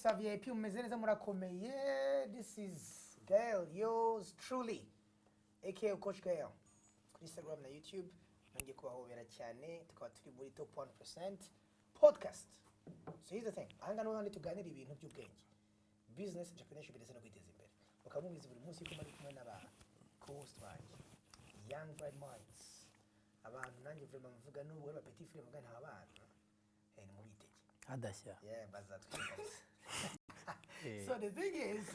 Kabisa VIP, mumeze neza, murakomeye. This is Gael, yours truly, aka Coach Gael kuri Instagram na YouTube. Nongeye kubahobera cyane, tukaba turi muri Top 1% Podcast. So here's the thing, aha ngaha niho tuganira ibintu by'ubwenge, business, entrepreneurship ndetse no kwiteza imbere. Mukaba mubizi buri munsi ko muri kumwe n'aba co-host banjye, young bright minds, abantu nanjye vraiment mvuga nubwo ari ba petit frère, mvuga nta bana, ni mubitege. Hadashya. Yeah, bazatwika. So the thing is,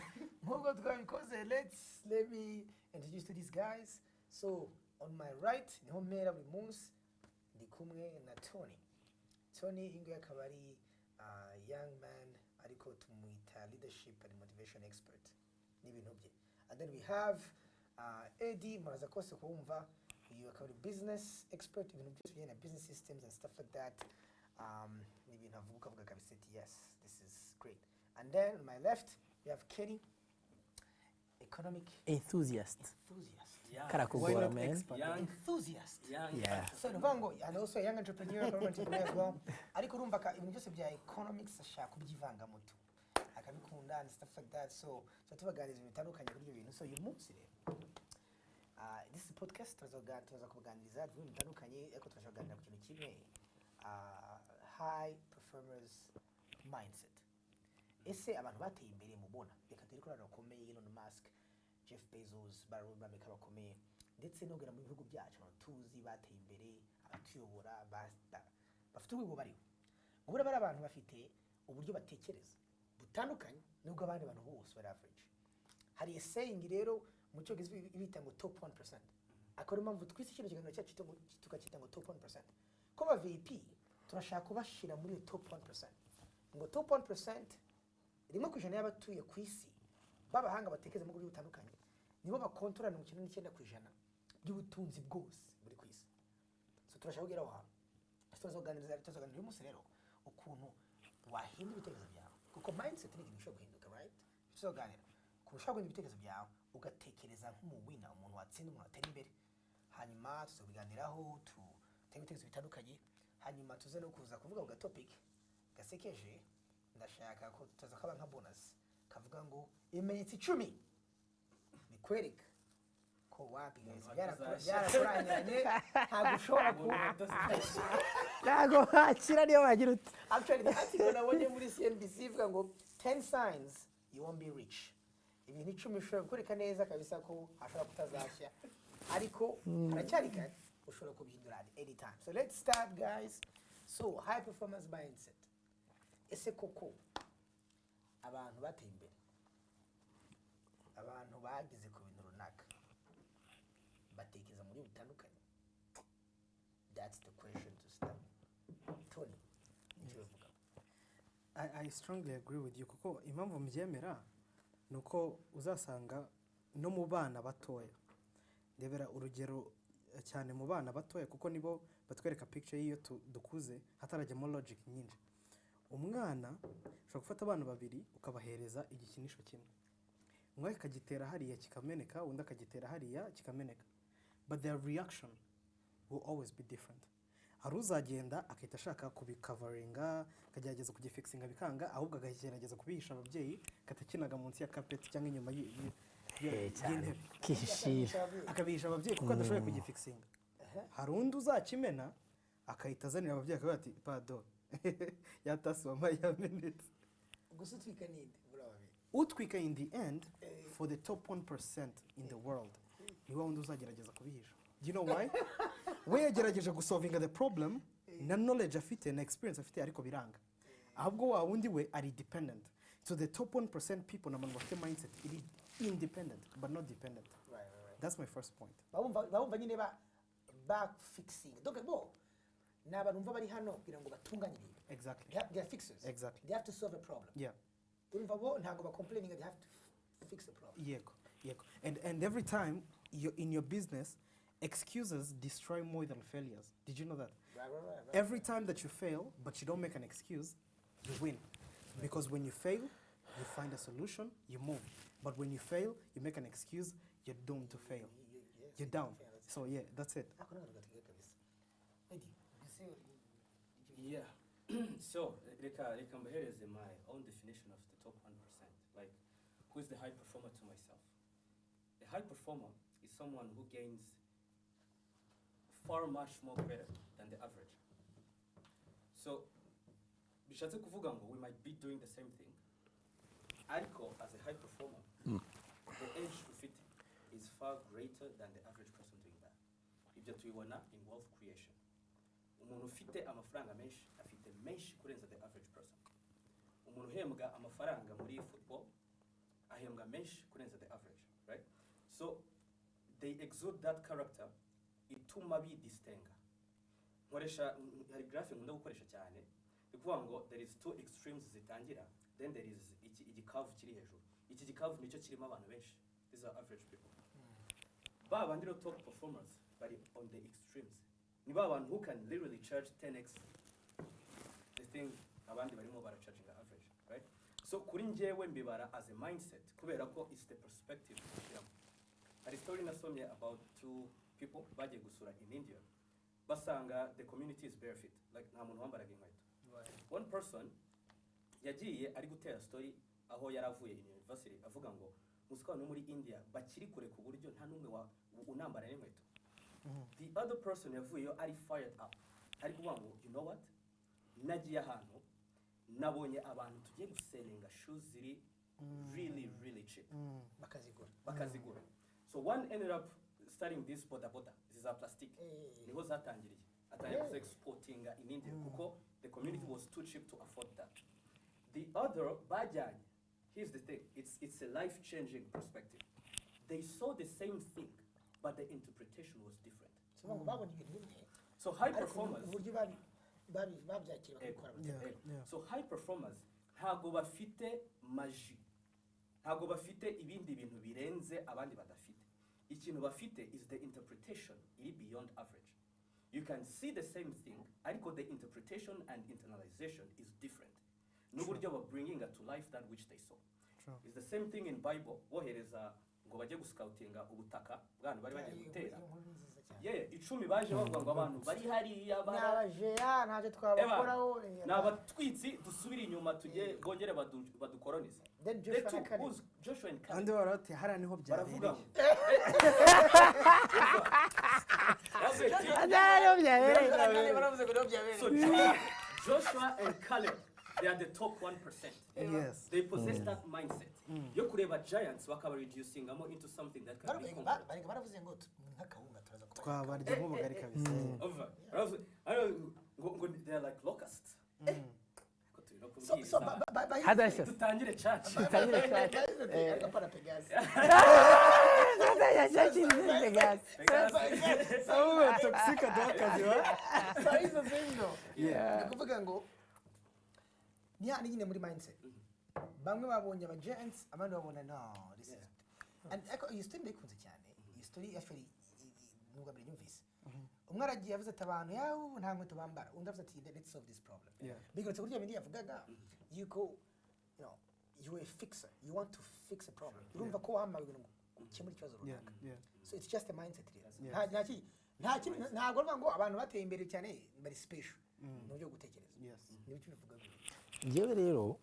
nk'uko twabikoze, let me introduce to these guys. So on my right, niho mpera buri munsi, ndi kumwe na Tony. Tony uyu nguyu akaba ari young man, ariko tumwita leadership and motivation expert n'ibintu bye. And then we have Eddie, muraza kose kumva, uyu akaba ari business expert, ibintu byose bijyanye na business systems and stuff like that. Ni ibintu avuga ukavuga kabisa ati "Yes, this is great." And then on my left we have Kenny, economic enthusiast. Enthusiast. Young. Karakugora. Why not Man. expert? Young. Enthusiast. Young. Yeah. So ni ukuvuga ngo, and also a young entrepreneur, economic entrepreneur as well, ariko urumva ka ibintu byose bya economics ashaka kubyivangamo tu, akabikunda and stuff like that. So tubaganiriza ibintu bitandukanye kuri ibyo bintu. So uyu munsi rero, this is podcast, turaza kubaganiriza ibintu bitandukanye, ariko turaza kuganira ku kintu kimwe, high performers mindset. Ese abantu bateye imbere mubona, reka turi kuri abantu bakomeye, Elon Musk, Jeff Bezos, Bameka bakomeye, ndetse nogera mu bihugu byacu, abantu tuzi bateye imbere, abatuyobora, bafite urwego bariho, ngo buriya bari abantu bafite uburyo batekereza butandukanye nubwo abandi bantu bose bari average. Hari a saying rero mu Cyongereza bita ngo top 1%, akaba ariyo mpamvu twise kino kiganiro cyacu tukacyita ngo Top 1%, ko aba VIP turashaka kubashyira muri iyo top 1%. Ngo top 1%, 1% y'abatuye ku isi b'abahanga batekereza mu buryo butandukanye, nibo bakontorora 99% by'ubutunzi bwose buri ku isi. So turashaka kugera aho hantu. Tuzaganira uyu munsi rero ukuntu wahindura ibitekerezo byawe, kuko mindset ni ikintu gishobora guhinduka, right? Tuzaganira ukuntu ushobora guhindura ibitekerezo byawe, ugatekereza nk'umuwina, umuntu watsinda, umuntu watera imbere. Hanyuma tuzabiganiraho, tutange ibitekerezo bitandukanye. Hanyuma tuze no kuza kuvuga ku gatopic gasekeje, ndashaka ko tuza kaba nka bonus, kavuga ngo ibimenyetso 10 bikwereka ko wapi guys, byarakurangiranye, ntabwo ushobora ku Ntabwo wakira niyo wagira ute. Actually, the article nabonye muri CNBC ivuga ngo 10 signs you won't be rich, ibintu 10 bishobora kukwereka neza kabisa ko hashobora kutazashya, ariko haracyari kare, ushobora kubihindura at any time. So let's start, guys. So high performance mindset, ese koko abantu bateye imbere, abantu bageze ku bintu runaka, batekereza mu buryo butandukanye? That's the question to start. Tony, icyo bivuga? I strongly agree with you, kuko impamvu mbyemera ni uko uzasanga no mu bana batoya, ndebera urugero cyane mu bana batoya, kuko nibo batwereka picture y'iyo dukuze hatarajyamo logic nyinshi. Umwana ushobora gufata abana babiri ukabahereza igikinisho kimwe, umwe akagitera hariya kikameneka, undi akagitera hariya kikameneka, but their reaction will always be different. Hari uzagenda agahita ashaka kubikavaringa, akagerageza kugifixinga bikanga, ahubwo akagerageza kubihisha ababyeyi, akatakinaga munsi ya kapeti cyangwa inyuma Cyane. y'intebe. Kihishira. Akabihisha ababyeyi kuko adashoboye kugifixinga. Hari undi uzakimena akahita azanira ababyeyi, akavuga ati "Pado yatasi wampaye yamenetse." Gusa utwika ninde muri aba babiri? Utwika in the end, for the top 1% in the world, ni wa wundi uzagerageza kubihisha. Do you know why? We yagerageje gusolvinga the problem na knowledge afite na experience afite, ariko biranga. Ahubwo wa wundi we ari dependent. So the top 1% people ni abantu bafite mindset iri independent but not dependent. That's my first point. Babumva nyine ba fixing, donc bo ni abantu bumva bari hano kugira ngo batunganye ibintu. They are fixers. They have to solve a problem. Urumva bo ntabwo ba complaining, they have to fix the problem. Yego. And every time you're in your business, excuses destroy more than failures. Did you know that? Right. Every time that you fail, but you don't make an excuse, you win. Because when you fail, you find a solution, you move. But when you fail, you make an excuse, you're doomed to fail. Yes, You're down. Fail, that's So yeah, that's it. Ako ni akantu gatwiga kabisa. Eddie, mbese Yeah. So reka mbahereze my own definition of the Who is the high performer to myself? The high performer is someone who gains far much more credit than the average. So bishatse kuvuga ngo we might be doing the same thing, ariko as a high performer, the edge ufite is far greater than the average person doing that. Ibyo tubibona in wealth creation. Umuntu ufite amafaranga menshi afite menshi kurenza the average person. Umuntu uhembwa amafaranga muri football ahembwa menshi kurenza the average, right? So they exude that character ituma bidistinga. Nkoresha, hari graph nkunda gukoresha cyane, ni ukuvuga ngo there is two extremes zitangira, then there is iki igikavu kiri hejuru. Iki gikavu nicyo kirimo abantu benshi. These are average people. Ba bandi rero, top performers, bari on the extremes. Ni ba bantu who can literally charge 10x the thing abandi barimo baracharginga average, right? So kuri njyewe mbibara as a mindset, kubera ko it's the perspective ushyiramo. Hari story nasomye about two people bagiye gusura in India, basanga the community is barefoot, like nta muntu wambaraga inkweto. One person yagiye ari gutera story aho yari avuye in university, avuga ngo muzi ko abantu muri India bakiri kure ku buryo nta n'umwe unambara n'inkweto. The other person yavuyeyo ari fired up, ari kuvuga ngo, "You know what? Nagiye ahantu, nabonye abantu tugiye gusellinga shoes ziri really, really cheap." Bakazigura. Bakazigura. So one ended up starting this boda boda, izi za plastic. Niho zatangiriye, atangira kuza exportinga in India kuko the community was too cheap to afford that. The other bajyanye, here's the thing, it's a life changing perspective. They saw the same thing, but the interpretation was different. So ngo babona ibintu bimwe, So high ariko performers, uburyo babyakira, bakabikora Ego. batandukanye. Ego. So high performers ntabwo bafite magie, ntabwo bafite ibindi bintu birenze abandi badafite. Ikintu bafite is the interpretation iri beyond average. You can see the same thing, ariko the interpretation and internalization is different, n'uburyo ba bringing to life that which they saw. True. It's the same thing in Bible, bohereza ngo bajye guscoutinga ubutaka bw'ahantu bari bagiye gutera. Iyo nkuru ni nziza cyane. Ye, 10 baje bavuga ngo abantu bari hariya Ni bara abajeya, ntacyo twabakoraho. Ni abatwitsi, dusubire inyuma tujye bongere badukoronize. Then They Joshua took na Caleb. who's Joshua and Abandi Caleb. baravuga bati hariya niho Baravuga byabereye. ngo Bavuga ati, Hariya byabereye. Baravuze ngo niho byabereye. So Joshua and Caleb, they are the top 1%. They possess that mindset yo kureba giants bakaba reducingamo into something that can be conquered. Barega baravuze ngo nk'akawunga turaza kuba Twabarya nk'ubugari kabisa. Over. Baravuze, ngo they are like locusts. Ariko turi no So so kubwiriza. Hadashya. Dutangire church. Dutangire church. Ariko para Pegasus. Pegasus. Ahubwo toxic aduha akazi wa. So here's the thing though. Ni ukuvuga ngo ni hano nyine muri mindset. Bamwe babonye aba giants, abandi babona no, this is, and ariko iyi story ndayikunze cyane. Iyi story actually nubwo mbere nyumvise. Umwe aragiye avuze ati abantu yahu nta nkweto bambara, undi avuze ati, "Let's solve this problem." Bigarutse kuri bya bindi yavugaga yuko you are a fixer, you want to fix a problem. Urumva ko wahamagawe kugira ngo ukemure ikibazo runaka. So it's just a mindset rero. Nta kintu, ntabwo ruvuga ngo abantu bateye imbere cyane bari special mu buryo bwo gutekereza. Nibyo bivuga gutyo. Njyewe rero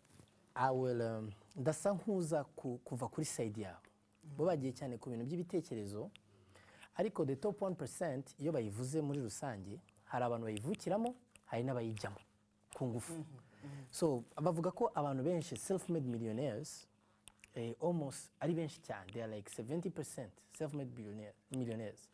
I will, ndasa nkuza kuva kuri side yabo. Bo bagiye cyane ku bintu by'ibitekerezo, ariko the top 1% iyo bayivuze muri rusange, hari abantu bayivukiramo, hari n'abayijyamo ku ngufu. So bavuga ko abantu benshi, self made millionaires, almost ari benshi cyane, they are like 70% self made millionaires,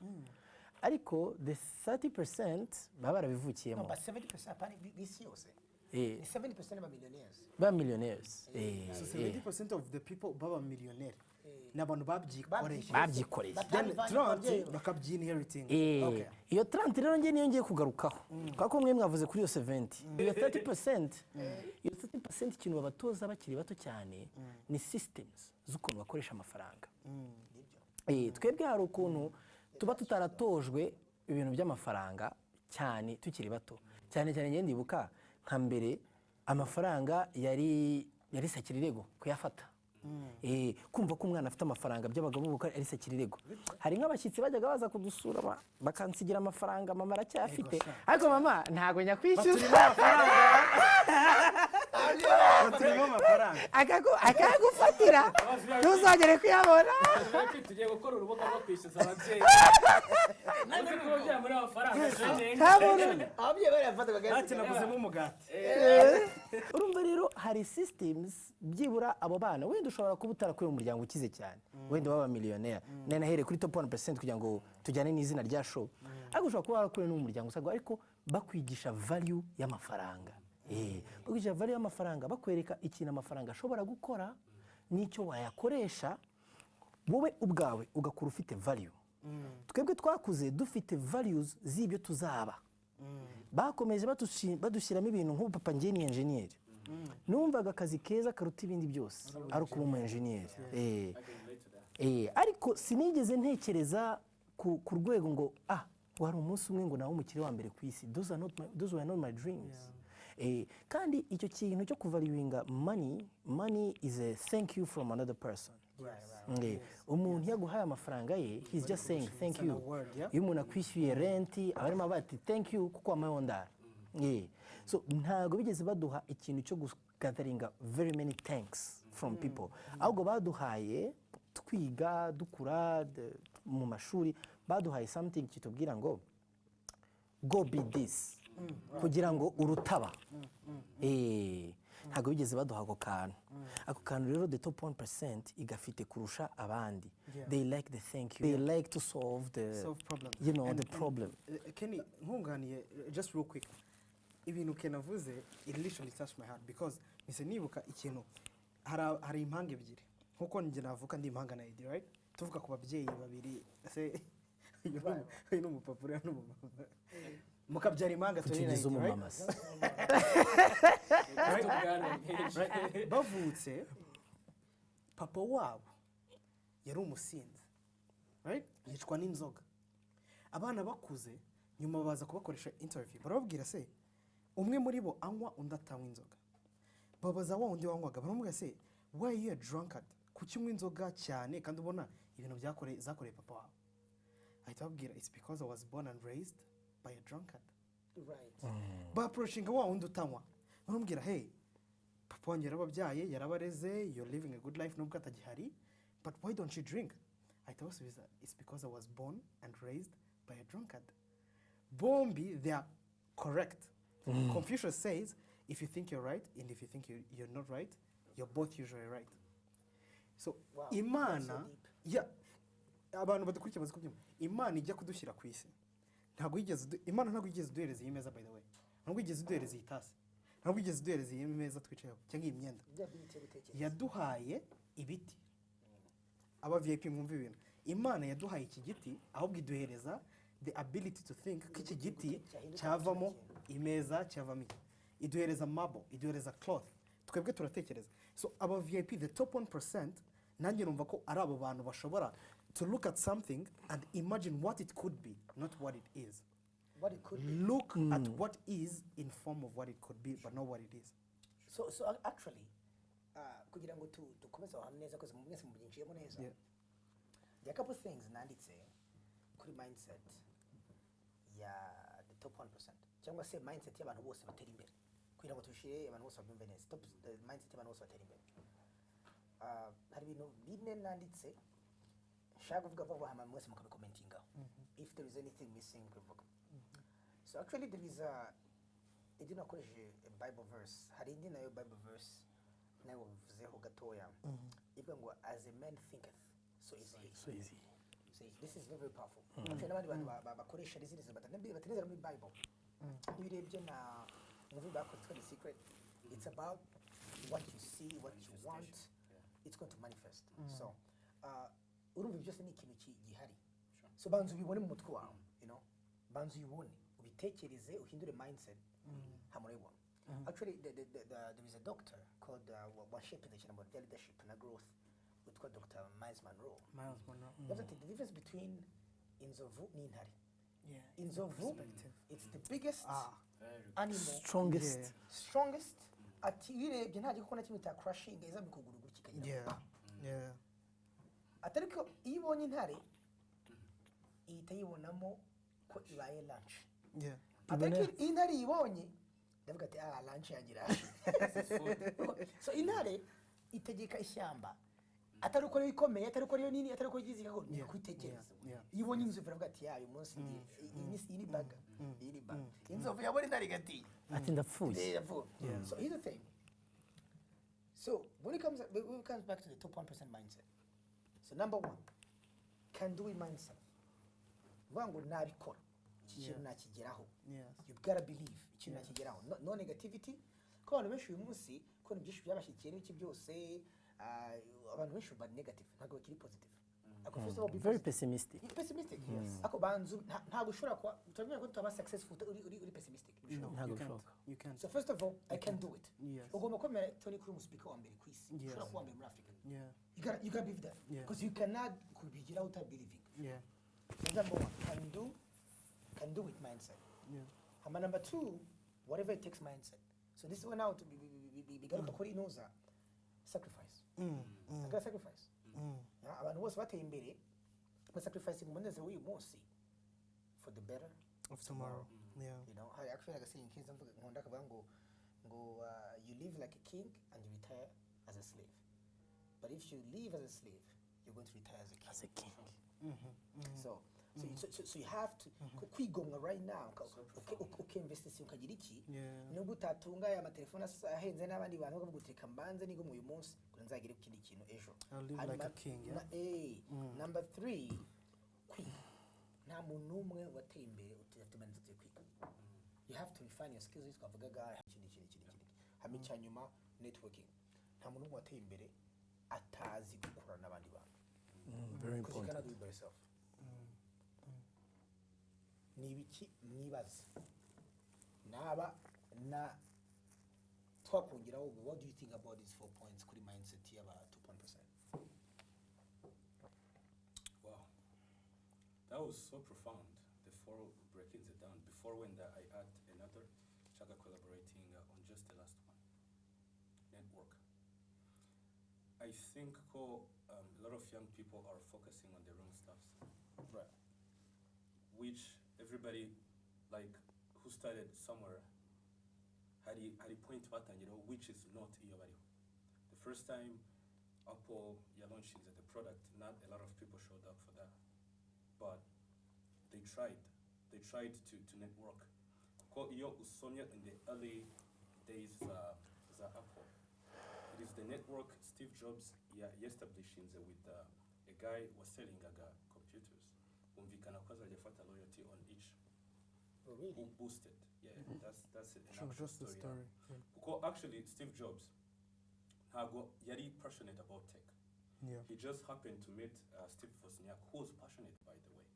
ariko the 30% baba barabivukiyemo. No, but 70% apana b'isi yose. Eh. Ni 70% y'aba millionaires. Ba millionaires. So 70% of the people baba millionaire ni abantu babyikoreye. Babyikoreye. Then Batabivanye ku babyeyi. 30 bakabyinheriting. Eh, iyo 30 rero njye niyo ngiye kugarukaho, kubera ko mwe mwavuze kuri iyo 70, iyo 30%. Iyo 30% ikintu babatoza bakiri bato cyane ni systems z'ukuntu bakoresha amafaranga. Twebwe hari ukuntu tuba tutaratojwe ibintu by'amafaranga cyane tukiri bato cyane cyane. Ngende ndibuka nka mbere amafaranga yari sakirirego kuyafata. Kumva ko umwana afite amafaranga by'abagabo buka ari sakirirego. Hari nk'abashyitsi bajyaga baza kudusura bakansigira amafaranga, mama aracyayafite, ariko mama ntabwo nyakwishyuza. Baturimo amafaranga. Akayagufatira, ntuzongere kuyabona. Tugiye gukora urubuga rwo kwishyuza ababyeyi. Uzi ko ababyeyi muri amafaranga. Nta muntu, ababyeyi barayafata Ntacyo naguzemo umugati. Urumva rero hari systems, byibura abo bana, wenda ushobora kuba utarakuye mu muryango ukize cyane, wenda waba millionaire, nari nahereye kuri top 1% kugira ngo tujyane n'izina rya show, ariko ushobora kuba warakuye no mu muryango usabwa, ariko bakwigisha value y'amafaranga. Bakwigisha value y'amafaranga, bakwereka ikintu amafaranga ashobora gukora n'icyo wayakoresha, wowe ubwawe ugakura ufite value. Twebwe twakuze dufite values z'ibyo tuzaba. Bakomeje badushyiramo ibintu nk'ubu papa njye ni enjeniyeri, numvaga akazi keza karuta ibindi byose ari ukuba umu enjeniyeri. Ariko sinigeze ntekereza ku rwego ngo wari umunsi umwe ngo nawe umukire wa mbere ku isi. Those were not my dreams. Kandi icyo kintu cyo kuvaluinga money, money is a thank you from another person. Umuntu yaguhaye amafaranga ye, he's just saying thank It's an you. award, yeah. Iyo umuntu akwishyuye rent, aba arimo avuga ati "Thank you kuko wampaye ndara." So ntabwo bigeze baduha ikintu cyo kugatheringa very many thanks from people, ahubwo baduhaye twiga, dukura mu mashuri, baduhaye something kitubwira ngo "Go be this" kugira ngo urutaba. Ntabwo bigeze baduha ako kantu. Ako kantu rero the top 1% igafite kurusha abandi. They like the thank you, they like to solve the Solve problem. The problem. Kenny, nkunganiye, just real quick, ibintu Ken avuze, it literally touched my heart because mpise nibuka ikintu. Hari impanga ebyiri, nkuko njye navuka ndi impanga na Eddie, right? Tuvuga ku babyeyi babiri, ese uyu ni umupapa, uriya ni umumama, mukabyara impanga Kuki turi na ugize Eddie, right? umumama se? Ufite ubwanwa bwinshi. Bavutse, papa wabo yari umusinzi, right? Yicwa n'inzoga. Abana bakuze nyuma baza kubakoresha interview, barababwira se, umwe muri bo anywa, undi atanywa inzoga. Babaza wa wundi wanywaga, baramubwira se, "Why you a drunkard? Kuki unywa inzoga cyane kandi ubona ibintu zakoreye papa wawe?" Ahita ababwira, "It's because I was born and raised by a drunkard." Baapproachinga wa wundi utanywa, baramubwira, "Hey, papa wanjye yarababyaye, yarabareze, you're living a good life nubwo atagihari, but why don't you drink?" Ahita abasubiza, "It's because I was born and raised by a drunkard." Bombi they are correct. Confucius says if you think you're right and if you think you're not right, you're both usually right. So Wow, Imana that's so deep. Yeah, abantu badukurikiye bazi kubyumva. Imana ijya kudushyira ku isi, ntabwo yigeze Imana ntabwo yigeze iduhereza iyi meza, by the way. Ntabwo yigeze iduhereza iyi tasi, ntabwo yigeze iduhereza iyi meza twicayeho cyangwa iyi myenda. Bya biti yo gutekereza. Yaduhaye ibiti. Aba VIP, mwumva ibintu, Imana yaduhaye iki giti, ahubwo iduhereza the ability to think ko iki giti cyahinduka cyavamo ikintu. Imeza, cyavamo iki, iduhereza marble, iduhereza cloth, twebwe turatekereza. So aba VIP, the top 1%, nanjye numva ko ari abo bantu bashobora to look at something and imagine what it could be, not what it is. What it could be. Look at what is in form of what it could be, but not what it is. So actually, kugira ngo dukomeze aho hantu neza, koze mwese mubyinjiyemo neza, there are a couple things nanditse kuri mindset ya the top 1% cyangwa se mindset y'abantu bose batera imbere, kugira ngo tubishyire abantu bose babyumve neza. Top the mindset y'abantu bose batera imbere. Hari ibintu bine nanditse nshaka kuvuga vuba hama mwese mukabicommentingaho, if there is anything missing mukabivuga. So actually there is a indi nakoresheje a Bible verse, hari indi nayo Bible verse nayo bivuzeho gatoya, ivuga ngo "As a man thinketh, so is he." So easy. See, this is very, very powerful. Actually, n'abandi bantu bakoresha izindi batanizera muri Bible. Iyo urebye na movie bakoze yitwa The Secret, it's about what you see, what you want, it's going to manifest. So, urumva ibyo byose ni ikintu gihari. So banza ubibone mu mutwe wawe. Banza uyibone, ubitekereze, uhindure mindset, hama urabibona. Actually, there is a doctor called washapinze cyane mu bya leadership na growth, witwa Dr. Miles Monroe. Miles Monroe. Yavuze ati the difference between inzovu n'intare, inzovu, Perspective. it's the biggest animal, Strongest. Strongest. Ati iyo urebye nta gikoko na kimwe cyakurashinga iza mu kuguru gutya ikagira ati ariko iyo ibonye intare ihita yibonamo ko ibaye lunch. Ati ariko iyo intare iyibonye Ndavuga ati: "Ah, lunch yagira." So intare itegeka ishyamba atari uko ariyo ikomeye, atari uko ariyo nini, atari uko igize ko ni kwitekereza. Iyo ubonye inzovu iravuga ati: "Ya, uyu munsi iyi ni baga, iyi ni baga." Inzovu yabona intare igatinya. Ati: "Ndapfuye." Yeah. So here's the thing. So when it comes back to the top 1% mindset. So number one, can do it mindset. Vuga ngo nabikora. Iki kintu nakigeraho. You gotta believe ikintu nakigeraho. No, no negativity. Ko abantu benshi uyu munsi, ko ibintu byinshi byabashyikiye n'ibiki byose, abantu benshi bari negative, ntabwo bakiri positive. Ako first of all, be Very positive. pessimistic. You're pessimistic. Ako banzu ntabwo ushobora kuba, turavuga ko tutaba successful uri pessimistic. No, Ntabwo you can't. bishoboka. You can't. So first of all, I can do it. Ugomba kwemera, Tony, kuri umuspeaker wa mbere ku isi. Ushobora kuba wa mbere muri Africa. You gotta believe that. Because you cannot kubigeraho without believing. So number one, can do it mindset. Hama number two, whatever it takes mindset. So this is when now to be bigaruka kuri inuza sacrifice. I gotta sacrifice. Yeah, abantu bose bateye imbere basacrificing umunezero w'uyu munsi for the better of tomorrow. Yeah. Hari actually agasingi keza mvuga nkunda kavuga ngo you live like a king and you retire as a slave, but if you live as a slave, you're going to retire as a king. As a king. So you have to kwigomwa right now, ukinvestinga ukagira iki, nubwo utatunga aya matelefone ahenze n'abandi bantu, ukavuga uti: "Reka mbanze nigomwe uyu munsi kugira nzagere ku kindi kintu ejo." I'll live like Hanyuma a king, yeah? Number three, kwiga. Nta muntu n'umwe wateye imbere udafite mindset yo kwiga. You have to refine your skills, twavugaga iki n'iki n'iki n'iki. Hama icya nyuma, networking. Nta muntu n'umwe wateye imbere atazi gukorana n'abandi bantu, Very because you important. cannot do it by yourself. Ni ibiki mwibaza naba na twakongeraho? What do you think about these four points kuri mindset y'aba 2%? Wow. That was so profound. The four breaking it down. Before when the, I add another, Chaka collaborating on just the last one. Network. I think a lot of young people are focusing on the wrong stuff. Which everybody, like, who started somewhere, hari point batangiraho, which is not iyo bariho. The first time Apple launching the product, not a lot of people showed up for that. But they tried. They tried to network. Ko iyo usomye in the early days za Apple, it is the network Steve Jobs establishinze with a guy was selling aga computers. Bumvikana ko azajya afata royalty on each Oh, really? who boosted. Yeah, that's an Sure, actual just the story. story. Yeah. Kuko actually Steve Jobs ntago yari passionate about tech. He just happened to meet Steve Wozniak, who was passionate, by the way.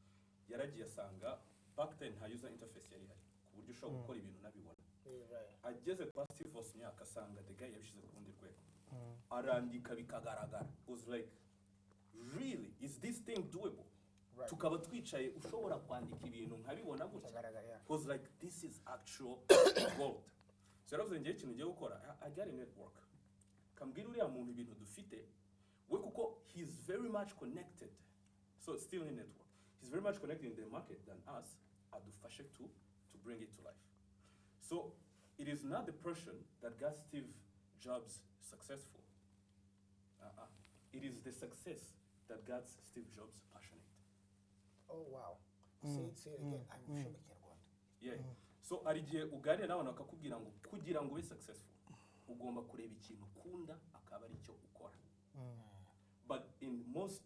Yaragiye asanga back then nta user interface yari ihari ku buryo ushobora gukora ibintu unabibona. Ageze kwa Steve Wozniak asanga the guy yabishyize ku rundi rwego, arandika bikagaragara. Was like, "Really, is this thing doable?" Tukaba twicaye ushobora kwandika ibintu nkabibona gutya? Bikagaragara, yeah. Was like, "This is actual gold." So yaravuze: "Ngewe ikintu ngiye gukora, I got a network, kambwira uriya muntu ibintu dufite we," kuko he's very much connected. So still in network, he's very much connected in the market than us, adufashe to bring it to life. So it is not the person that got Steve Jobs successful. Uh-uh. It is the success that got Steve Jobs passionate. Oh wow, say it again. I'm sure mu Kinyarwanda. Yeah. So hari igihe uganira n'abantu bakakubwira ngo kugira ngo ube successful ugomba kureba ikintu ukunda akaba ari cyo ukora, but in most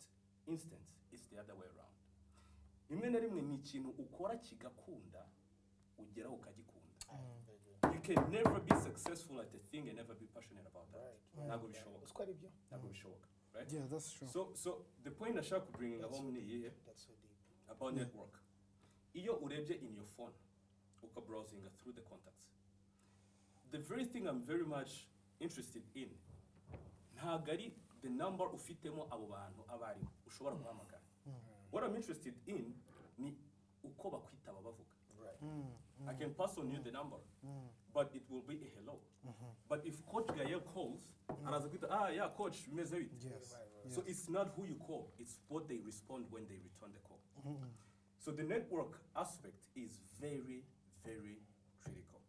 instance it's the other way around. Rimwe na rimwe ni ikintu ukora kigakunda, ugeraho ukagikunda. You can never be successful at a thing and never be passionate about that. Ntabwo bishoboka. Uzi ko ari byo? Ntabwo bishoboka, right? Yeah, that's true. So the point nashaka kubringinga home ni iyihe? That's so deep. About network. Iyo urebye in your phone, ukabrowsinga through the contacts, the very thing I'm very much interested in ntabwo ari the number ufitemo abo bantu abo aribo ushobora guhamagara. What I'm interested in ni uko bakwitaba bavuga. I can pass on you the number, but it will be a hello. But if Coach Gael calls, araza kwita: "Ah, yeah, coach, bimeze bite?" So it's not who you call, it's what they respond when they return the call. So the network aspect is very, very critical.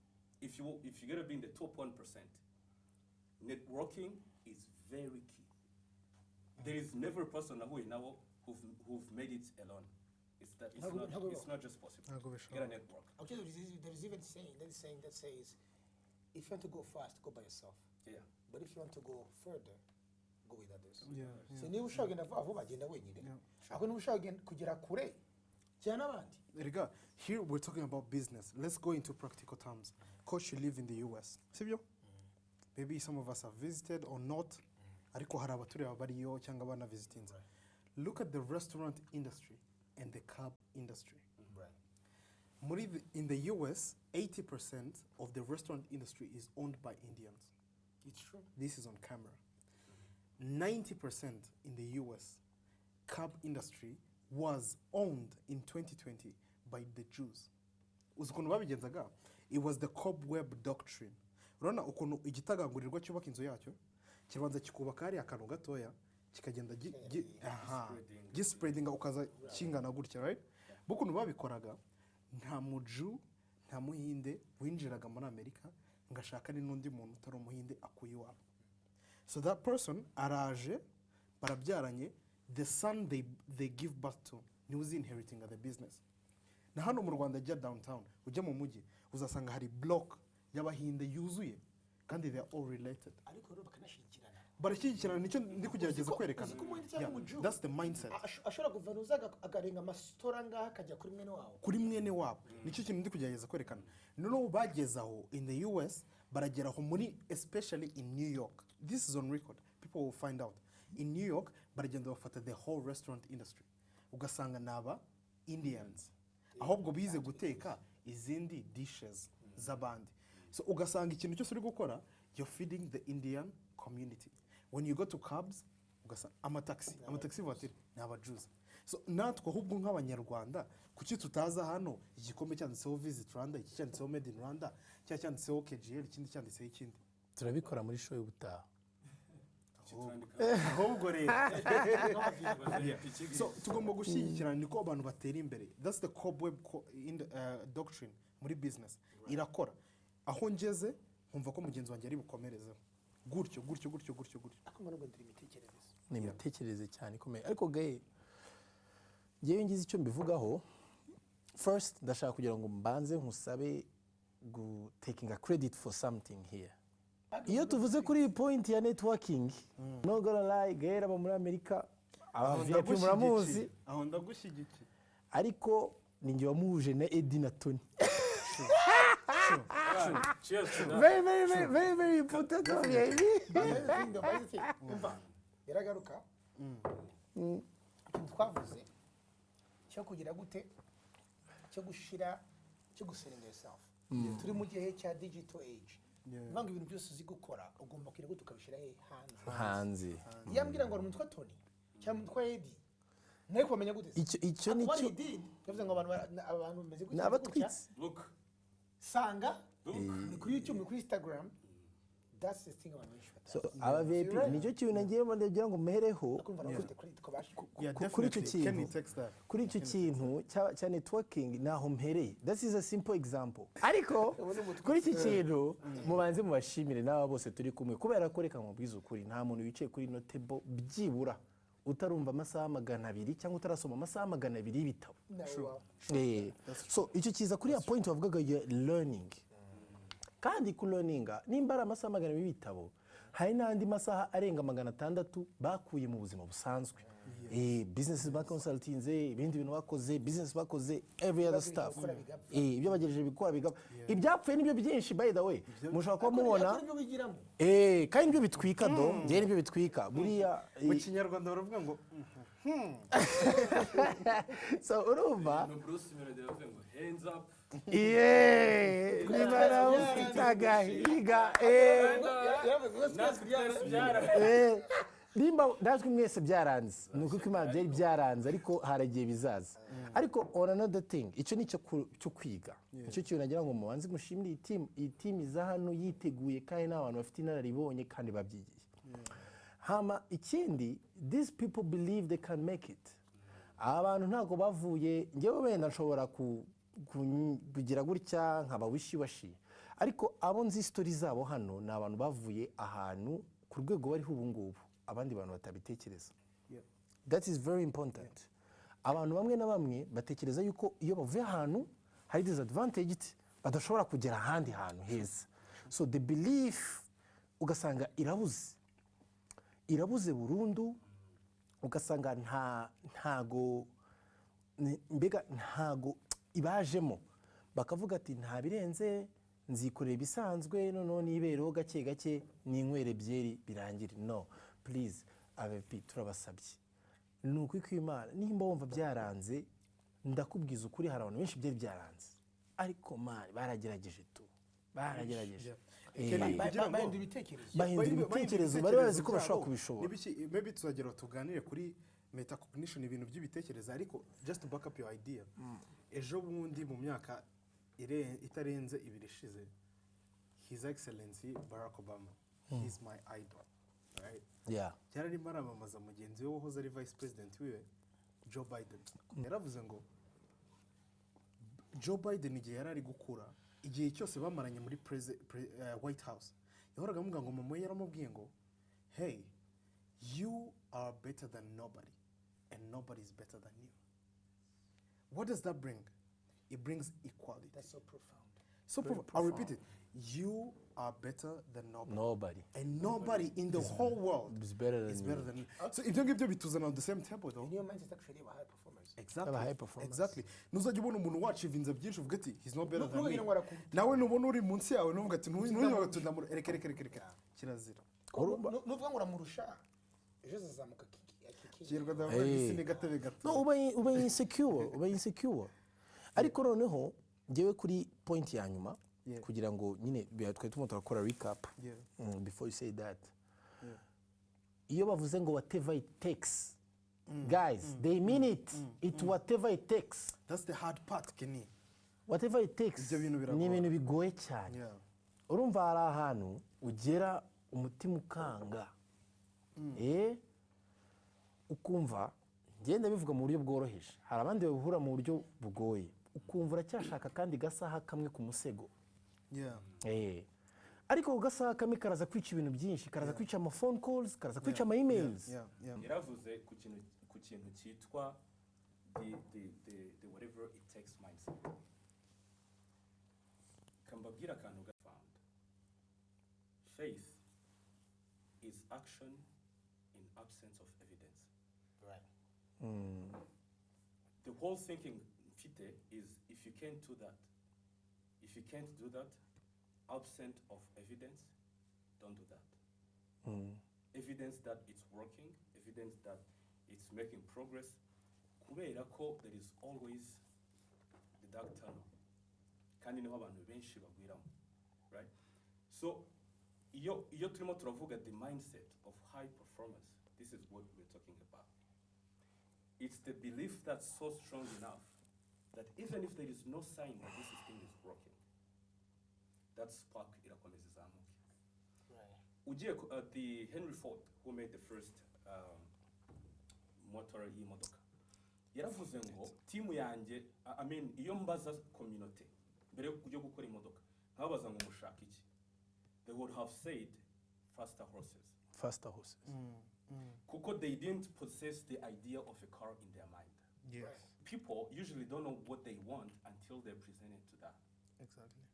If you're gonna be in the top 1%, networking is very key. There is never a person nahuye nabo who've made it alone. It's not, it's not just possible. Ntabwo You bishoboka. gotta network. Actually, there is even saying there is saying that says, if you want to go fast, go by yourself. But if you want to go further, go with others. So niba ushaka kugenda vuba vuba, genda wenyine. Ariko niba ushaka kugera kure, jyana n'abandi. Erega, here we're talking about business. Let's go into practical terms. Coach, you live in the US. Sibyo? Maybe some of us have visited or not. Ariko hari abatureba bariyo cyangwa banavisitinze. Look at the restaurant industry and the cab industry. In the US, 80% of the restaurant industry is owned by Indians. It's true. This is on camera. 90% in the US cab industry was owned in 2020 by the Jews. Uzi ukuntu babigenzaga? It was the cobweb doctrine. Urabona ukuntu igitagangurirwa cyubaka inzu yacyo, kibanza kikubaka hariya akantu gatoya, kikagenda Gispreading. Gispreadinga ukaza kingana gutya, right? Bo ukuntu babikoraga, nta muju, nta muhinde winjiraga muri Amerika ngo ashakane n'undi muntu utari umuhinde akuye iwabo. So that person araje, barabyaranye, the son they give birth to niwe uzi inheriting the business. Na hano mu Rwanda, jya downtown, ujya mu mujyi, uzasanga hari block y'abahinde yuzuye, kandi they are all related. Ariko rero bakanashyigikirana. Barashyigikirana, nicyo ndi kugerageza kwerekana. Uzi ko umuhinde cyangwa Yeah, umuju that's the mindset. Ashobora kuva nuza akarenga amasitora ngaha akajya kuri mwene wabo. Kuri mwene wabo. Nicyo kintu ndi kugerageza kwerekana. Noneho bageze aho in the US, baragera aho muri, especially in New York, this is on record, people will find out, in New York baragenda bafata the whole restaurant industry, ugasanga ni aba Indians ahubwo bize guteka izindi dishes z'abandi. So ugasanga ikintu cyose uri gukora, you're feeding the Indian community. When you go to cabs, ugasanga amataxi voiture ni abajuzi. So natwe ahubwo nk'abanyarwanda, kuki tutaza hano igikombe cyanditseho Visit Rwanda, iki cyanditseho Made in Rwanda, cyangwa cyanditseho KGL, ikindi cyanditseho ikindi? Turabikora muri show y'ubutaha. Ahubwo rero, so tugomba gushyigikirana, niko abantu batera imbere. That's the cobweb doctrine muri business, irakora. Aho ngeze nkumva ko mugenzi wanjye ari bukomerezeho gutyo gutyo gutyo gutyo gutyo. Ariko ngo ndira imitekerereze. Ni imitekerereze cyane ikomeye. Ariko gaye, ngewe ngize icyo mbivugaho. First, ndashaka kugira ngo mbanze nkusabe taking a credit for something here. Iyo tuvuze kuri iyi point ya networking, no gonna lie, Gael aba muri Amerika, aba VIP muramuzi. Aho ndagushyigikiye. Ariko ni njye wamuhuje na Eddie na Tony. Cheers to that. Very, very, very, very, very important for me. Umva, biragaruka ikintu twavuze cyo kugira gute, cyo gushira, cyo gusellinga yourself. Turi mu gihe cya digital age. Bivuga ngo ibintu byose uzi gukora ugomba kugira gute, ukabishyira he? Hanze. Hanze. Iyo ambwira ngo hari umuntu witwa Tony cyangwa umuntu witwa Eddie, nawe kubamenya gute se? Icyo ni What cyo. he did, yavuze ngo abantu abantu bameze gutya, Ni abatwitsi. Look. Sanga Look. ni kuri YouTube, ni kuri Instagram. That's the thing abantu benshi So batazi. aba VIP nicyo kintu nagiye ndagira ngo mpereho. Kumva nawe ufite credit ko bashe. Yeah, Kuri icyo definitely. Kenny kintu takes that. kuri icyo kintu cya networking, naho mpereye. That is a simple example. Ariko kuri iki kintu mubanze mubashimire n'aba bose turi kumwe, kubera ko reka mubwize ukuri, nta muntu wicaye kuri ino table byibura utarumva amasaha 200 cyangwa utarasoma amasaha 200 y'ibitabo. Nawe wawe. So icyo kiza kuri ya point wavugaga ya learning. Kandi ku learninga, nimba ari amasaha 200 y'ibitabo, hari n'andi masaha arenga 600 bakuye mu buzima busanzwe, business baconsultinze, ibindi bintu bakoze, business bakoze, every other stuff. Gukora bigapfa. Ibyo bagerageje gukora bigapfa. Ibyapfuye nibyo byinshi, by the way, mushobora kuba mubona. Ariko nibyo wigiramo. Kandi nibyo bitwika do, njyewe nibyo bitwika buriya. Mu Kinyarwanda baravuga ngo So urumva No, Bruce Melody yavuze ngo "Hands up." Yeah, niba nawe ufite agahiga eh. Natwe twese byara. Nimba natwe mwese byaranze, ni uko Imana byari byaranze, ariko haragiye bizaza. Ariko on another thing, icyo ni icyo cyo kwiga. Nicyo kintu nagira ngo mubanze mushimire iyi team. Iyi team iza hano yiteguye, kandi n'abantu bafite inararibonye kandi babyigiye. Hama ikindi, these people believe they can make it. Aba bantu ntabwo bavuye, njyewe wenda nshobora kugira gutya nkaba wishy-washy. Ariko abo nzi story zabo hano ni abantu bavuye ahantu ku rwego bariho ubu ngubu abandi bantu batabitekereza. That is very important. Abantu bamwe na bamwe batekereza yuko iyo bavuye ahantu hari disadvantage badashobora kugera ahandi hantu heza. So the belief ugasanga irabuze, irabuze burundu, ugasanga ntago mbega ntago ibajemo, bakavuga ati: "Nta birenze, nzikorera ibisanzwe, noneho nibereho gake gake, ninywere byeri birangire." No, please, abepi, turabasabye, ni ukuri kw'Imana, nimba wumva byaranze, ndakubwiza ukuri, hari abantu benshi byari byaranze, ariko man, baragerageje tu, baragerageje. Kenny, kugira ngo- Bahindura ibitekerezo. Bahindura ibitekerezo, bari bazi ko bashobora kubishobora. Maybe tuzagera tuganire kuri metacognition, ibintu by'ibitekerezo, ariko just to back up your idea, ejo bundi mu myaka itarenze 2 ishize, His Excellency Barack Obama, he's my idol, right? Yeah. Yari arimo aramamaza mugenzi we wahoze ari vice president wiwe, Joe Biden. Yaravuze ngo Joe Biden, igihe yari ari gukura, igihe cyose bamaranye muri White House, yahoraga amubwira ngo mama we yaramubwiye ngo: "Hey, you are better than nobody and nobody is better than you." What does that bring? It brings equality. That's so profound. So I'll repeat it: you are better than nobody, Nobody. and nobody in the whole world is better than is you. Better than you. So ibyo ngibyo bituzana on the same table though. Niyo mindset actually y'aba high performers. Exactly. Aba high performers. Exactly. Ntuzajya ubona umuntu wachievinze byinshi uvuga ati: "He's not better than me." Ntugire ngo arakuruta. Nawe nubona uri munsi yawe nuvuga ati ntunywe ati ndamuru, reka, reka, reka, reka, kirazira. Nuvuga ngo uramurusha, ejo azazamuka kiki. Kirwa ndavuga isi ni gatebe gato. No, uba insecure, uba insecure. Ariko noneho ngewe kuri point ya nyuma, kugira ngo nyine twari turimo turakora recap. Before you say that, iyo bavuze ngo "whatever it takes", guys, they mean it, whatever it takes. That's the hard part, Kenny. Whatever it takes. Ibyo bintu biragora. Ni ibintu bigoye cyane. Urumva hari ahantu ugera umutima ukanga, ukumva, ngenda bivuga mu buryo bworoheje, hari abandi babihura mu buryo bugoye, ukumva uracyashaka kandi gasaha kamwe ku musego. Ariko ako gasaha kamwe karaza kwica ibintu byinshi, karaza kwica ama phone calls, karaza kwica ama emails. Yaravuze ku kintu cyitwa the whatever it takes mindset. Kambabwira akantu gafound: faith is action in absence of evidence. The whole thinking mfite is, if you can't do that, if you can't do that absent of evidence, don't do that. Evidence that it's working, evidence that it's making progress, kubera ko there is always the dark tunnel, kandi niho abantu benshi bagwiramo, right? So iyo turimo turavuga the mindset of high performance, this is what we're talking about. It's the belief that's so strong enough that even if there is no sign that this thing is working, that spark irakomeza izamuke. Ugiye the Henry Ford, who made the first motor y'imodoka, yaravuze ngo timu yanjye, I mean, iyo mbaza community mbere yo gukora imodoka, nkababaza ngo mushaka iki, they would have said faster horses. Faster horses. Kuko they didn't possess the idea of a car in their mind. People usually don't know what they want until they're presented to that.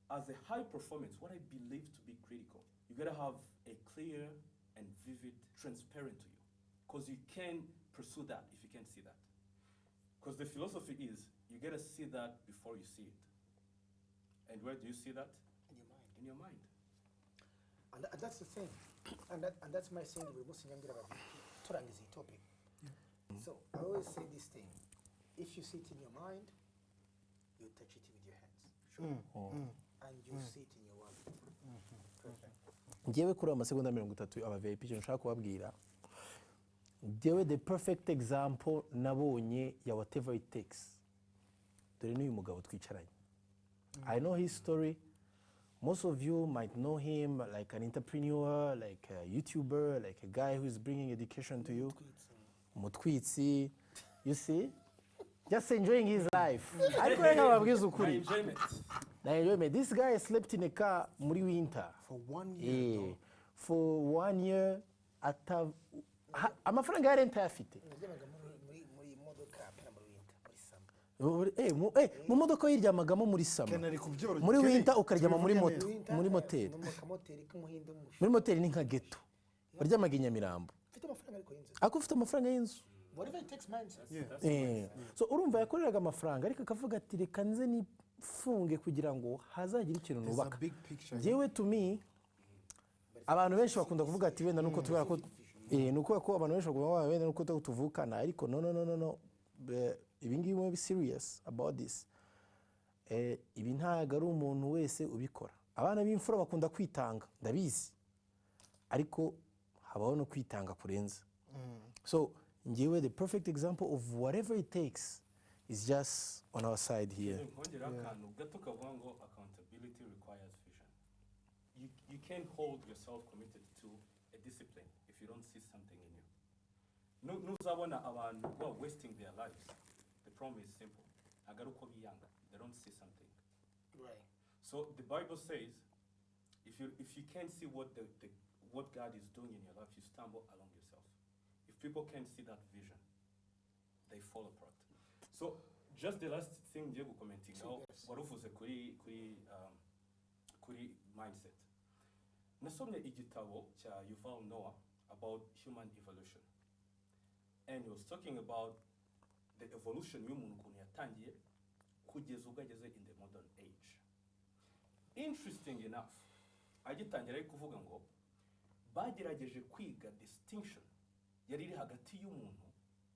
As a high performance, what I believe to be critical, you gotta have a clear and vivid, transparent to you. Because you can't pursue that if you can't see that. Because the philosophy is you gotta see that before you see it. And where do you see that? In your mind. In your mind. And that's the thing. And that's my saying buri munsi nyambwira aba turangiza iyi topic. So I always say this thing: if you see it in your mind, you touch it with your hands. And you see it in your wallet. Perfect. Ngewe kuri ayo masegonda 30, aba VIP, icyo nshaka kubabwira ngewe, the perfect example nabonye ya whatever it takes, dore n'uyu mugabo twicaranye. I know his story. Most of you might know him like an entrepreneur, like a YouTuber, like a guy who is bringing education to you, umutwitsi, you see. Just enjoying his life. Ariko reka babwize ukuri. Enjoyment. Na enjoyment. This guy slept in a car muri winter. For one year. Eh, for one year ata amafaranga ya rent ayafite. Naryamaga muri modoka apana muri winter, muri summer. Mu modoka yiryamagamo muri summer. Ken ari kubyoroshya. Muri Kenny, winter ukaryama muri tubivuge moto, neza. muri moteri. No mu kamoteri k'umuhinde w'umushinwa. Muri moteri ni nka ghetto. Waryamaga i Nyamirambo. Mfite amafaranga ariko y'inzu. Ariko ufite amafaranga y'inzu. Whatever it takes, mindset. So urumva yakoreraga amafaranga ariko akavuga ati: "Reka nze nifunge kugira ngo hazagire ikintu There's a nubaka." big picture. Njyewe, to me, abantu benshi bakunda kuvuga ati wenda nuko tubera ko nuko ko abantu benshi bakunda kuvuga wenda nuko tuvukana, ariko no, no, no, no, no. Ibi ngibi mube serious about this. Ibi ntabwo ari umuntu wese ubikora. Abana b'imfura bakunda kwitanga, ndabizi, ariko habaho no kwitanga kurenza. So njyewe, the perfect example of whatever it takes is just on our side here. Nkongeraho akantu gato kavuga ngo accountability requires vision. You can't hold yourself committed to a discipline if you don't see something in you. Nuzabona abantu who are wasting their lives, the problem is simple: ntabwo ari uko biyanga, they don't see something. So the Bible says if you can't see what God is doing in your life, you stumble along yourself. If people can't see that vision, they fall apart. So just the last thing ngiye gucommentingaho, wari uvuze kuri mindset. Nasomye igitabo cya Yuval Noah about human evolution, and he was talking about the evolution y'umuntu, ukuntu yatangiye kugeza ubwo ageze in the modern age. Interesting enough, agitangira ari kuvuga ngo bagerageje kwiga distinction yari iri hagati y'umuntu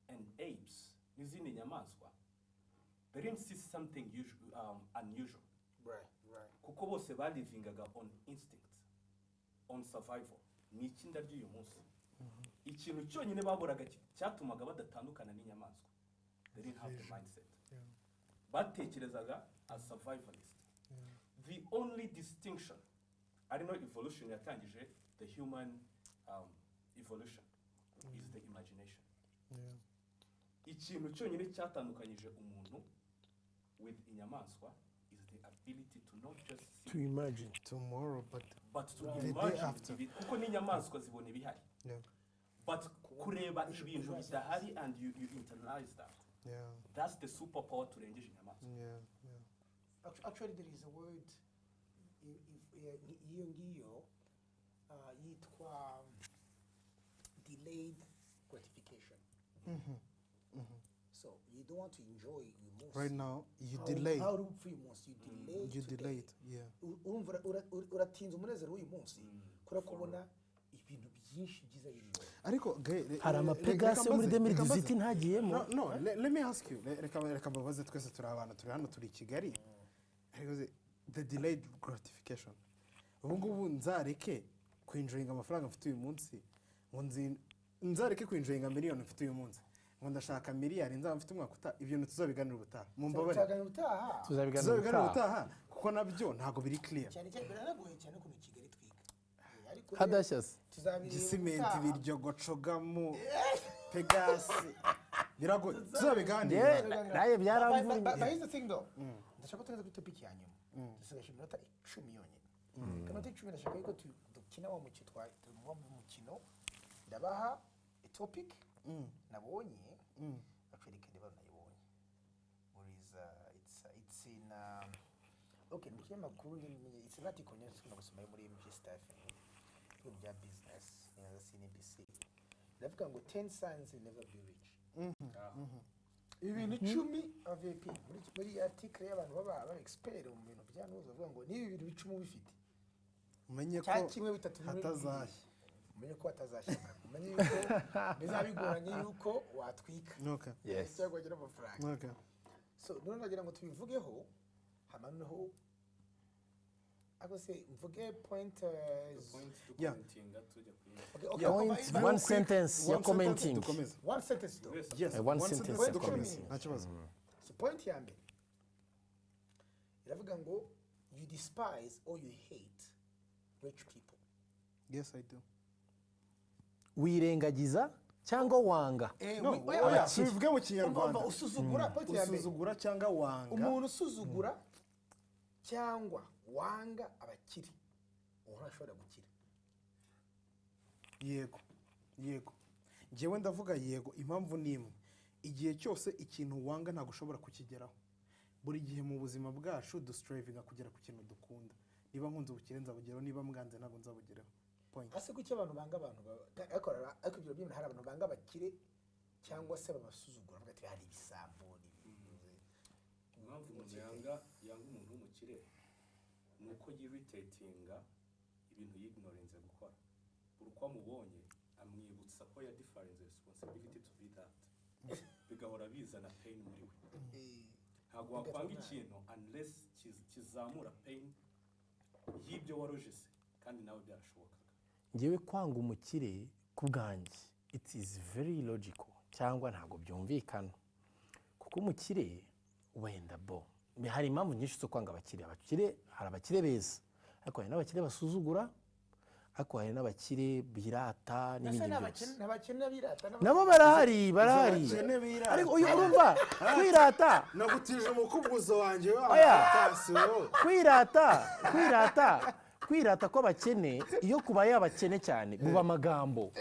and apes n'izindi nyamaswa. They didn't see something usual, unusual, kuko bose balivingaga on instinct, on survival. Ni iki ndarya uyu munsi? Ikintu cyonyine baburaga cyatumaga badatandukana n'inyamaswa, they didn't have the mindset. Batekerezaga as survivalist. The only distinction, ari no evolution yatangije the human evolution, is the imagination. Ikintu cyonyine cyatandukanyije umuntu with inyamaswa is the ability to not just see To imagine. Tomorrow, but but to The day imagine after. kuko n'inyamaswa zibona ibihari, but kureba ibintu bidahari and you internalize that, that's the superpower turengeje inyamaswa. Actually, there is a word iyo ngiyo yitwa delayed gratification. So you don't want to enjoy uyu munsi. Right now, you delay. How uri bupfe uyu munsi, you delay You today. Delay it. Yeah. Urumva uratinza umunezero w'uyu munsi kubera kubona ibintu byinshi byiza biri imbere. Ariko Hari amapegasi yo muri reka mbaze. 2018 ntagiyemo. No, let me ask you. Reka mbabaze, twese turi abantu, turi hano, turi i Kigali. Ariko the delayed gratification. Ubu ngubu nzareke kwinjoyinga amafaranga mfite uyu munsi, ngo nzareke kwinjoyinga miliyoni mfite uyu munsi, ngo ndashaka miliyari nzaba mfite umwaka utaha? Ibyo bintu tuzabiganira ubutaha, mumbabarire. Tuzaganira ubutaha. Tuzabiganira Tuzabiganira ubutaha. ubutaha, kuko nabyo ntabwo biri clear. Cyane cyane biranagoye cyane ukuntu Kigali twiga. Ariko rero Hadashya se. tuzabireba Gisimenti, ubutaha. Biryogo, cogamo, Pegasi, biragoye, tuzabiganira. Naye byaramvunye. But here's the thing though. Ndashaka ko tugeze kuri topic ya nyuma. Dusigaje iminota 10 yonyine. Iminota 10, ndashaka yuko dukina wa mukino wa mukino. Ndabaha a topic nabonye. Actually, reka ndeba nayibonye. Where is it's in okay, mu kinyamakuru, it's an article nyine tukunda gusoma yo muri MG Staffing, ibintu bya business, ni nka CNBC. Ndavuga ngo 10 signs you never be rich. Ibintu 10 aba VIP muri article y'abantu baba expert mu bintu bya nuza, bavuga ngo niba ibintu 10 ubifite, umenye ko cya kimwe, bitatu, bimwe, hatazashya. Umenye ko hatazashya, umenye yuko bizaba bigoranye yuko watwika cyangwa wagira amafaranga. So none nagira ngo tubivugeho hama noneho, ariko se mvuge point Point Yeah. ducommentinga tujya kuri Okay, Point, okay, one sentence ya One sentence commenting. dukomeze. One sentence though. Yes, One sentence ya dukomeze. commenting. Nta kibazo. So point ya mbere iravuga ngo you despise or you hate rich people. Yes, I do. Wirengagiza Cyangwa wanga No, oya, oya, oya. tubivuge mu Umva, Kinyarwanda. umva, usuzugura, point ya mbere. Usuzugura cyangwa wanga. Umuntu usuzugura cyangwa wanga abakire, uwo ntashobora gukira. Yego, njyewe ndavuga yego. Impamvu ni imwe: igihe cyose ikintu wanga, ntabwo ushobora kukigeraho. Buri gihe mu buzima bwacu dustrivinga kugera ku kintu dukunda. Niba nkunze ubukire, nzabugeraho. Niba mbwanze, ntabwo nzabugeraho. Point. Ese kuki abantu banga abantu ariko ibyo byose, hari abantu banga abakire cyangwa se babasuzugura, bavuga ati hari ibisambo n'ibintu? Impamvu umuntu yanga umuntu w'umukire ni uko yirritatinga ibintu yignorinze gukora. Buri uko amubonye, amwibutsa ko ya deferrinze responsibility to be that, bigahora bizana pain muri we. Ntabwo wakwanga ikintu unless kizamura pain y'ibyo warujise kandi nawe byarashobokaga. Ngewe kwanga umukire ku bwanjye, it is very logical, cyangwa ntabwo byumvikana, kuko umukire wenda bo hari impamvu nyinshi zo kwanga abakire. Abakire, hari abakire beza, ariko hari n'abakire basuzugura, ariko hari n'abakire birata Ese n'ibindi byose. n'abakene birata? Nabo barahari, barahari. Abakene birata. Ariko uyu urumva kwirata. Nagutije umukubuzo wanjye wa Oya. tasi wowe. Kwirata kw'abakene, iyo kubaye abakene cyane, buba amagambo.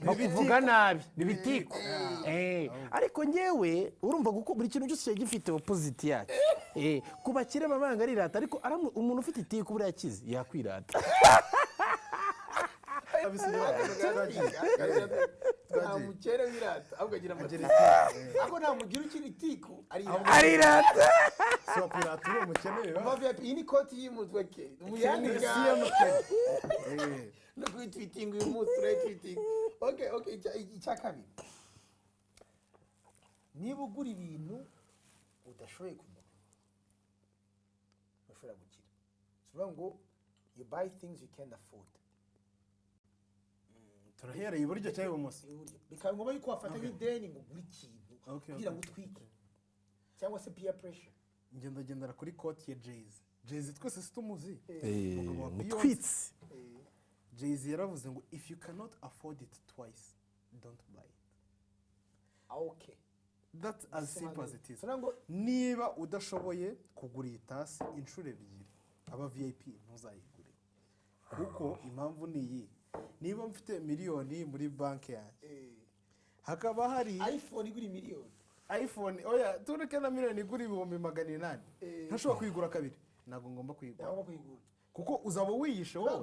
Bakuvuga nabi, bibitiku. Ariko ngewe urumva, kuko buri kintu cyose kiba gifite opposite yacyo. Ku bakire baba arirata, ariko umuntu ufite itiku buriya akize yakwirata. Nta mukene wirata, ahubwo agira Agira amatiku. itiku. Ariko nta mugira ukiri itiku arirata. Arirata. Si wakwirata uri umukene biba. Umva VIP, iyi ni quote y'umutwe ke muyandika Si ya mukene. No kuyitwitinga uyu munsi turayitwitinga. Okay, icya kabiri: niba ugura ibintu udashoboye kugura, ntushobora gukira. Si ukuvuga ngo you buy things you can't afford. Turahereye iburyo cyangwa ibumoso? Iburyo. Bikaba ngombwa yuko wafata nk'ideni ngo ugure ikintu kugira ngo utwike, cyangwa se peer pressure. Ngendagendera kuri quote ya Jay-Z. Jay-Z twese situmuzi, umugabo wa Beyonce. Mutwitsi. Jay-Z yaravuze ngo "If you cannot afford it twice, don't buy it." That's as simple as it is. So ngo Niba udashoboye kugura iyi tasi inshuro ebyiri, aba VIP, ntuzayigure. Kuko impamvu ni iyi: niba mfite miliyoni muri banki yanjye, hakaba hari iPhone igura miliyoni, iPhone, oya, tureke na miliyoni, igura 800,000, ntashobora kuyigura kabiri, ntabwo ngomba kuyigura. Ntabwo kuyigura. Kuko uzaba wiyishe wowe.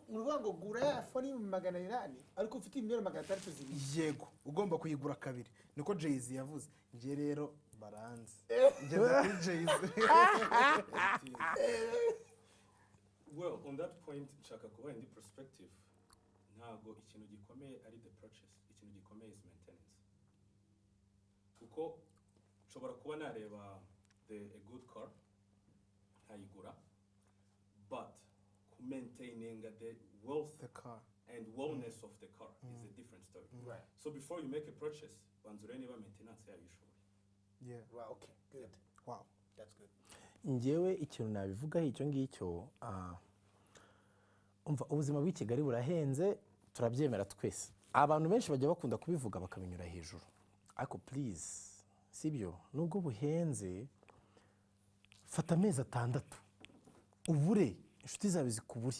Uruvuga ngo gura ya phone y'800,000, ariko ufite miliyoni 600 zibiri. Yego, ugomba kuyigura kabiri, niko Jay-Z yavuze. Njye rero baranzi, ngenda kuri Jay-Z. Well, on that point, nshaka kubaha indi perspective. Ntabwo ikintu gikomeye ari the purchase, ikintu gikomeye is maintenance, kuko nshobora kuba nareba the a good car nkayigura, but maintaining the wealth the car and wellness of the car is a different story. So before you make a purchase, banza urebe niba maintenance yayo ishoboye. Right, okay, good. That's good. Ngewe ikintu nabivugaho icyo ngicyo, umva, ubuzima bw'i Kigali burahenze, turabyemera twese. Abantu benshi bajya bakunda kubivuga bakabinyura hejuru, ariko please, sibyo? Nubwo buhenze, fata amezi 6 ubure, inshuti zawe zikubure.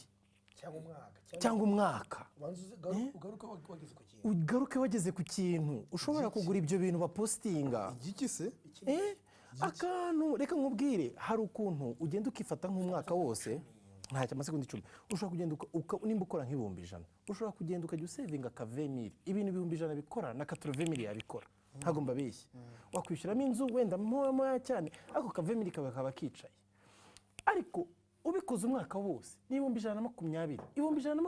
Cyangwa umwaka. Cyangwa umwaka. Ubanza ugaruke wageze ku kintu. Ugaruke wageze ku kintu ushobora kugura ibyo bintu bapostinga. Igiki se? Akantu, reka nkubwire, hari ukuntu ugenda ukifata nk'umwaka wose, ntacyo, amasegonda 10, ushobora kugenda nimba ukora nk'100,000, ushobora kugenda ukajya usavinga ka 20 mille. Ibintu 100,000 bikora na 80 mille yabikora, ntabwo mbabeshya. Wakwishyuramo inzu wenda ntoya cyane, ariko ka 20 mille kaba kicaye. Ariko ubikoze umwaka wose ni 120,000, 120,000,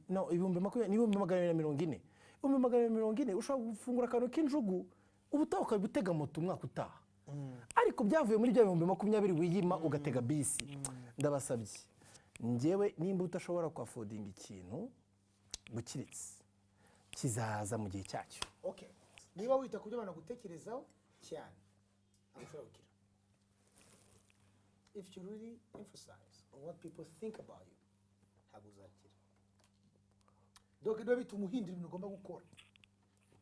no 20,000, ni 240,000. 240,000 ushobora gufungura akantu k'injugu, ubutaha ukaba utega moto umwaka utaha, ariko byavuye muri bya 20,000 wiyima ugatega bisi. Ndabasabye, njyewe nimba udashobora kwaffordinga ikintu gukiritse, kizaza mu gihe cyacyo. Okay, niba wita ku byo abantu bagutekerezaho cyane, ntabwo ushobora gukira. If you really emphasize on what people think about you, ntabwo uzakira. Donc niba bituma uhindura ibintu ugomba gukora.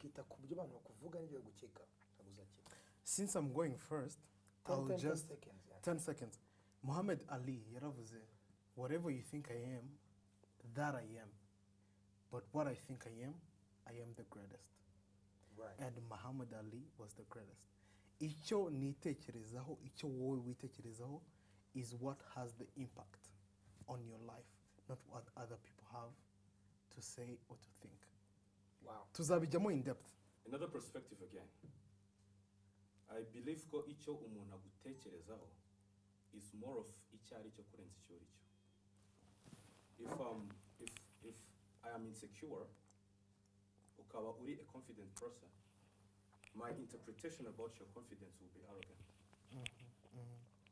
Ukita ku byo abantu bakuvuga n'ibyo bagukeka, ntabwo uzakira. Since I'm going first, 10, I'll 10, 10 just seconds, yeah. 10 seconds. Muhammad Ali yaravuze, "Whatever you think I am, that I am. But what I think I am, I am the greatest." And Muhammad Ali was the greatest. Icyo nitekerezaho, icyo wowe witekerezaho is what has the impact on your life, not what other people have to say or to think. Tuzabijyamo in depth. Another perspective again. I believe ko icyo umuntu agutekerezaho is more of icyo ari cyo kurenza icyo uri cyo. If I am insecure, ukaba uri a confident person, my interpretation about your confidence will be arrogant.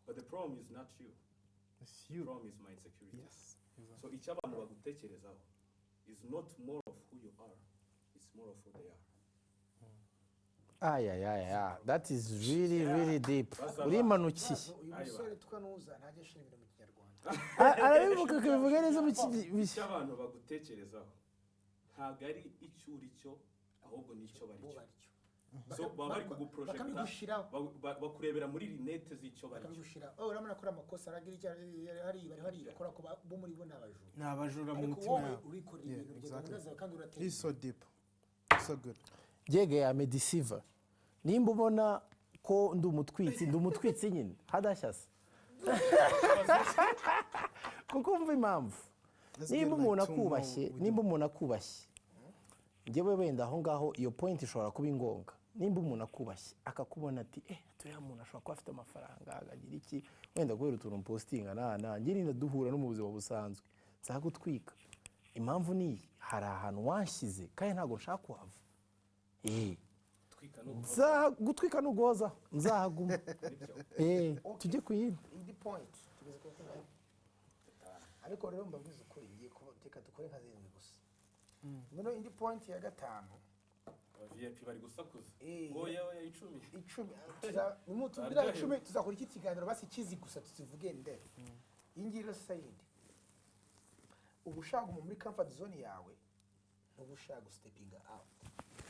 But the problem is not you. It's The you. Problem is my insecurity. Yes, exactly. So icyo abantu bagutekerezaho is not more of who you are, it's more of who they are. Ayayaya, that is really, really deep. Urimanukiye. Uyu musore twanuza ntajya ashyira ibintu mu Kinyarwanda. Arabivuga, akabivuga neza mu Icyo abantu bagutekerezaho ntabwo ari icyo uri cyo, ahubwo ni icyo bari Bo cyo. bari cyo. So baba bari kuguprojecta, Bakabigushiraho. bakurebera muri lunettes z'icyo bari cyo. Bakabigushira. Oh, urabona ko ari amakosa aragira icyo hari bari hari bakora ko bo muri bo ni abajura. Ni abajura mu Ariko mutima wowe yabo. urikorera Yeah, ibintu bigenda exactly. neza kandi uratera. He's so deep, so good. Byege ya medisiva, nimba ubona ko ndi umutwitsi, ndi umutwitsi nyine hadashyase, kuko umva impamvu. Let's Nimba get like umuntu two more akubashye, with nimba umuntu akubashye, njyewe wenda aho ngaho iyo point ishobora kuba ingonga. Nimba umuntu akubashye, akakubona ati: "Eh, turiya muntu ashobora kuba afite amafaranga, akagira iki," wenda kubera utuntu mpostinga na njye ninda duhura no mu buzima busanzwe, nzagutwika. Impamvu ni iyi: hari ahantu wanshyize kandi ntabwo nshaka kuhava. Eh, Twika no nzagutwika nugoza, nzahaguma. Eh, tujye ku yindi. Indi point, tugeze ku kangahe? Ariko rero mbabwiza ukuri, ngiye kuba reka dukore nka zirindwi gusa. Noneho indi point ya gatanu. Aba VIP bari gusakuza. Eh. Ngo yewe, 10. 10, nimutubwira. Aryohewe. 10, tuzakora iki kiganiro basi kizi gusa tuzivuge nde. Iyi ngiyi rero sayidi, uba ushaka kuguma muri comfort zone yawe, ntuba ushaka gustepinga out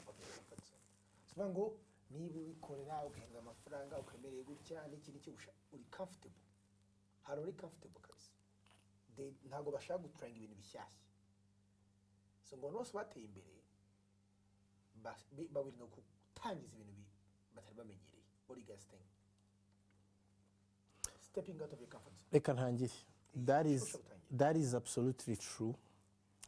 of your comfort zone. Si ukuvuga ngo niba ubikorera ugahembwa amafaranga, ukemereye gutya n'iki n'iki, uri comfortable. Hari uri comfortable kabisa. Ntabwo bashaka gutryinga ibintu bishyashya. So ngo abantu bose bateye imbere bawirinda gutangiza ibintu batari bamenyereye. What do you guys think? Stepping out of your comfort zone. Reka ntangire. That is Ushobora gutangira. That is absolutely true.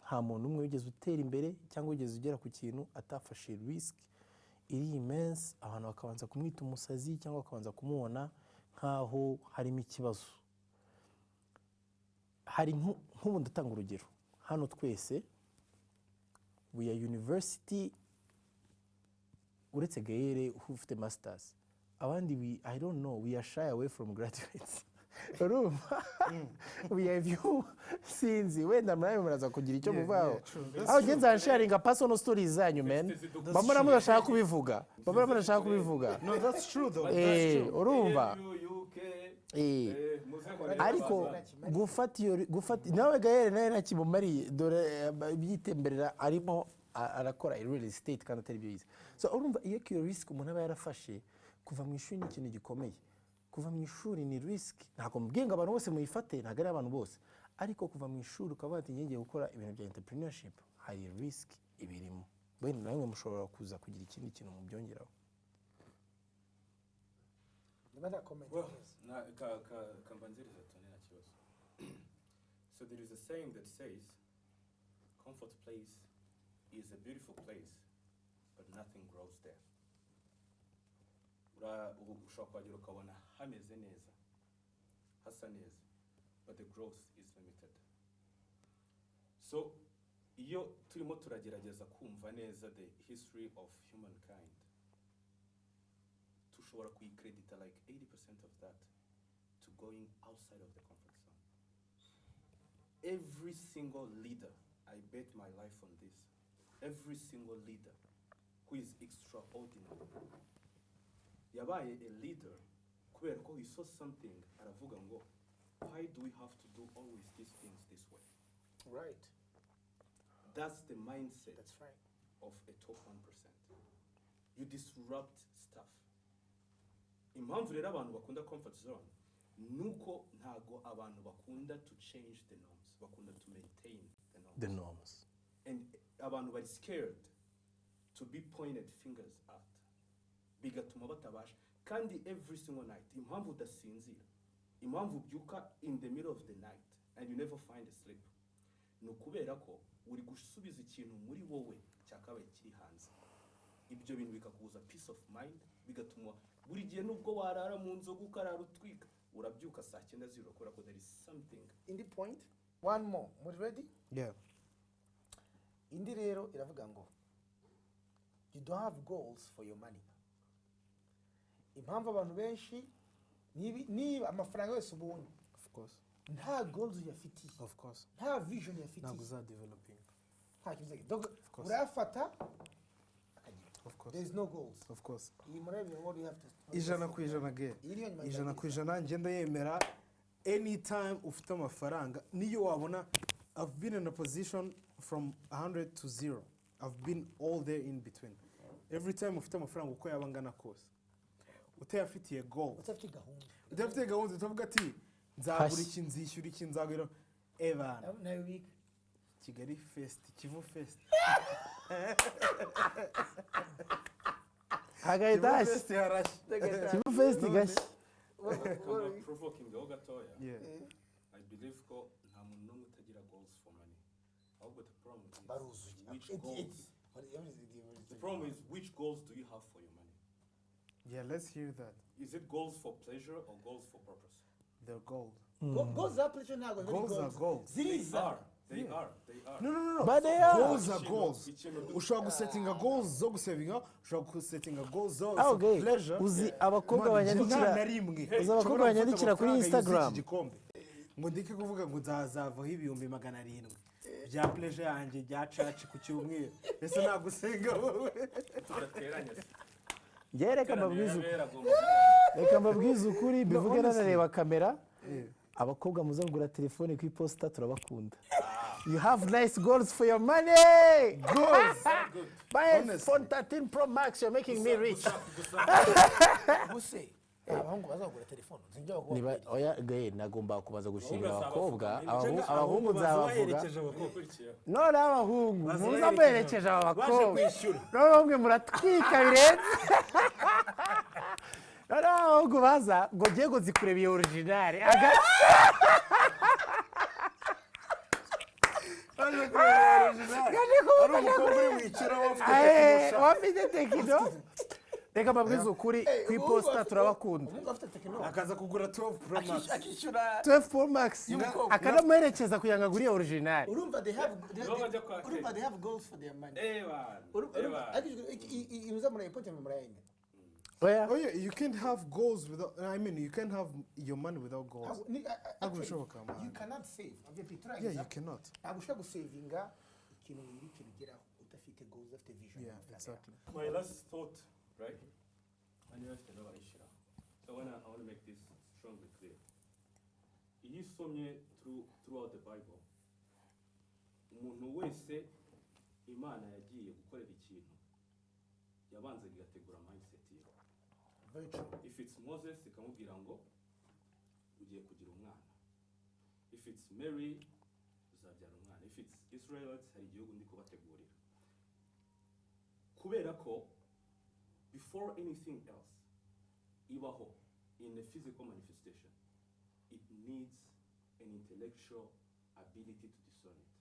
Nta muntu umwe wigeze utera imbere cyangwa wigeze ugera ku kintu atafashe risk iri immense, abantu bakabanza kumwita umusazi cyangwa bakabanza kumubona nk'aho harimo ikibazo. Hari nk'ubu ndatanga urugero hano, twese we are university, uretse Gaël ufite masters. Abandi we, I don't know, we are shy away from graduates. Urumva, we are few. Sinzi, wenda murabe muraza kugira icyo muvaho. Yeah, true. That's Aho ugenza sharinga personal stories zanyu, man, bamwe na mudashaka kubivuga, bamwe na mudashaka kubivuga. No, that's true though. Eh, urumva. UK. Eh. Eh, muze murebe. Ariko baza. gufata iyo, gufata nawe Gaël, nawe ntakimumariye. Dore ibyitemberera arimo arakora real estate kandi atari byo yize. So urumva, iyo risk umuntu aba yarafashe kuva mu ishuri ni ikintu gikomeye. Kuva mu ishuri ni risk. Ntabwo mubwiye ngo abantu bose muyifate, ntabwo ari abantu bose, ariko kuva mu ishuri ukavuga ati: "Ngiye gukora ibintu bya entrepreneurship," hari risk ibirimo. Wenda namwe mushobora kuza kugira ikindi kintu mubyongeraho. Niba nta comment, Well, neza. na ka ka kambanziriza tone, nta kibazo. So there is a saying that says, "Comfort place is a beautiful place, but nothing grows there." Ubu ushobora kuhagera ukabona hameze neza, hasa neza, but the growth is limited. So iyo turimo turagerageza kumva neza the history of humankind, tushobora kuyikredita like 80% of that to going outside of the comfort zone. Every single leader, I bet my life on this, every single leader who is extraordinary yabaye a leader kubera ko he saw something, aravuga ngo: "Why do we have to do always these things this way?" That's the mindset That's right. of a top 1%. You disrupt stuff. Impamvu rero abantu bakunda comfort zone nuko ntago abantu bakunda to change the norms, bakunda to maintain the norms. The norms. And abantu bari scared to be pointed fingers at, bigatuma batabasha. Kandi every single night, impamvu udasinzira, impamvu ubyuka in the middle of the night and you never find a sleep, ni ukubera ko uri gusubiza ikintu muri wowe cyakabaye kiri hanze. Ibyo bintu bikakubuza peace of mind, bigatuma buri gihe nubwo warara mu nzoga ukarara utwika, urabyuka saa 9 z'ijoro kubera ko there is something. Indi point, one more. Muri ready? Yeah. Indi rero iravuga ngo you don't have goals for your money. Impamvu abantu benshi niba amafaranga yose ubonye, Of course. nta goals uyafitiye, Of course. nta vision uyafitiye, Ntabwo uzadevelopinga. Nta kintu uzagira. Donc, Course. urayafata akagira. Of course. There is no goals. Of course. Iyi murebe, what do you have to 100% ge. Iyi niyo nyuma. 100% ngenda yemera. Anytime ufite amafaranga, niyo wabona, I've been in a position from 100 to 0. I've been all there in between. Every time ufite amafaranga, uko yaba angana kose, utayafitiye goal, Udafite gahunda, udafite gahunda, utavuga ati nzagura Hashya. iki, nzishyura iki, nzagura ebana, nawe wika. Kigali Fest, Kivu Fest. Hagahita Kivu hashya. Fest harashya. Kivu Fest gashya. Kama provoking ho gatoya. Yeah. I believe ko nta muntu n'umwe utagira goals for money. Ahubwo the problem is Baruzuye. which goals. The problem is, which goals do you have for your money? Yeah, let's hear that. Is it goals for pleasure or goals for purpose? The gold. Goals za pleasure ntabwo zari. Goals are goals. They Ziriza. are. They are. They are. No. But they are. Goals are goals. Ushobora gusettinga goals zo gusavinga, ushobora gusettinga goals zo Ah, okay. pleasure. Uzi abakobwa Man, banyandikira nta na rimwe uzi abakobwa nshobora gufata banyandikira kuri amafaranga yuzuye iki Instagram. gikombe ngo ndeke kuvuga ngo nzazavaho 700,000 bya pleasure yanjye bya church ku cyumweru. Ese nagusenga wowe? Tudateranya se. Njyewe reka Iteraniro mbabwize y'abera agomba reka mbabwize ukuri, mbivuge Honestly. nanareba kamera. Abakobwa muza kugura telefone ku iposita, turabakunda. You have nice goals for your money. Goals. Buy a Honestly. phone 13 Pro Max, you're making me rich. Ubuse abahungu bazagura telefone sinjya. Niba oya gaye, nagomba kubaza gushimira Abahungu abakobwa. asaba Abahungu nzabavuga. Baherekeje abakobwa. Ukurikiyeho. None abahungu Baza muza baherekeje muherekeje aba baje bakobwa. kwishyura. Noneho mwe muratwika birenze. Noneho abahungu baza ngo ngiye ngo nzikureba iyo original. Baje kureba original. Gaje Ari kumufasha. umukobwa uri wishyura wafite Wafite Tecno. Reka mbabwize ukuri, ku iposita turabakunda. Umuhungu afite Tecno akaza kugura 12 Pro Max. Akishyura 12 Pro Max. Y'umukobwa. Akanamuherekeza kugira ngo agure iyo original. Urumva they Nibo bajya kwa urumva they have goals for their money. Ewan. Urumva Ewan. ariko imuza muri point murayemera? Oya. Oh yeah, you can't have goals without, I mean, you can't have your money without goals. Ntabwo Actually, bishoboka, man. you cannot save. MVP, Yeah, turangiza. you cannot. Ntabwo ushobora gusavinga ikintu wiri ikintu ugeraho udafite goals, udafite vision Yeah, y'amafaranga. Exactly. My last thought, right? And you have to know ayishyiraho. So I wanna make this strongly clear. Iyo usomye throughout the Bible, umuntu wese Imana yagiye gukorera ikintu, yabanzaga igategura mindset ye. Very true. If it's Moses, ikamubwira ngo ugiye kugira umwana. If it's Mary, uzabyara umwana. If it's Israelites, hari igihugu ndi kubategurira. Kubera ko before anything else ibaho in a physical manifestation, it needs an intellectual ability to discern it.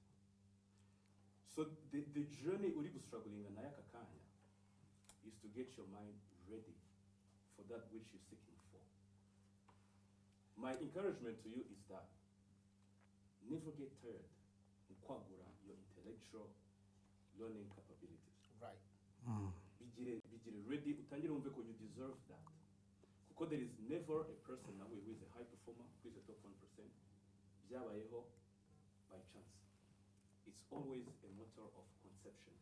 So the journey uri gustrugglinga nayo aka kanya is to get your mind ready for that which you're seeking for. My encouragement to you is that never get tired mu kwagura your intellectual learning capabilities. Bigire ready, utangire wumve ko you deserve that. Kuko there is never a person nawe who is a high performer, who is a top 1%, byabayeho by chance. It's always a matter of conception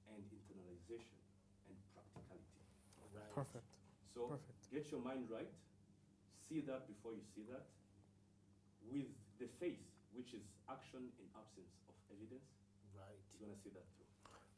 and internalization and practicality. Perfect. So Perfect. get your mind right, see that before you see that, with the faith, which is action in absence of evidence, you're gonna see that through.